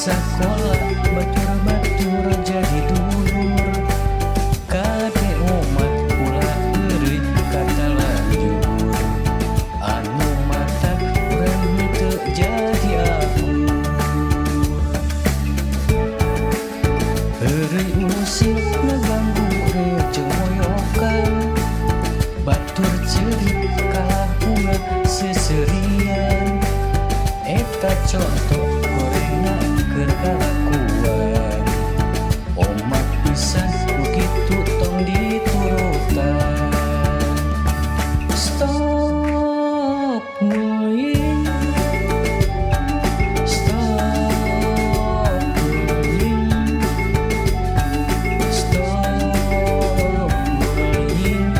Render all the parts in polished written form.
Sakola batur-batur jadi dulur. Kade omat ulah heureuy kata lanjur. Anu matak urang teu jadi akur. Heureuy usil ngaganggu reog jeung moyokan. Batur ceurik kalah bunga seuseurian. Eta conto gorengna keur kalakuan. Omat pisan nu kitu tong diturutan. Stop bullying. Stop bullying. Stop bullying.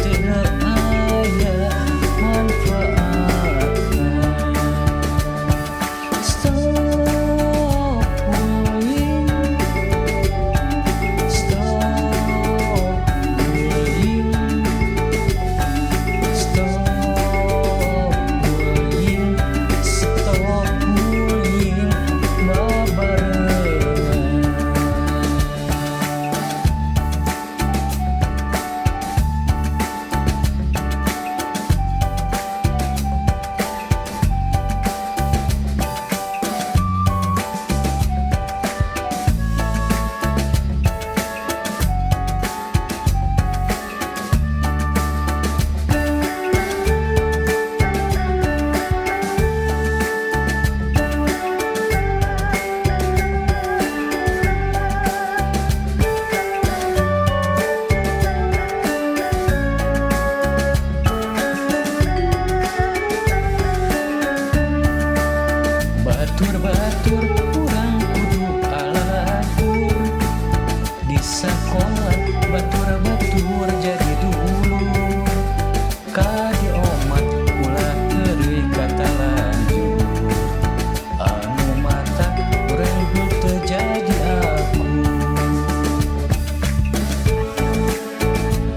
Teu aya manfaatna. Stop bullying. Stop bullying. Stop bullying. Stop bullying babarengan. Batur-batur urang kudu alalakur. Di sakola batur-batur jadi dulur. Kade omat ulah heureuy kata lanjur. Anu matak urang teu jadi akur.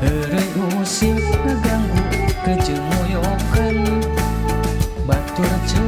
Heureuy usil ngaganggu jeung moyokan. Batur ceurik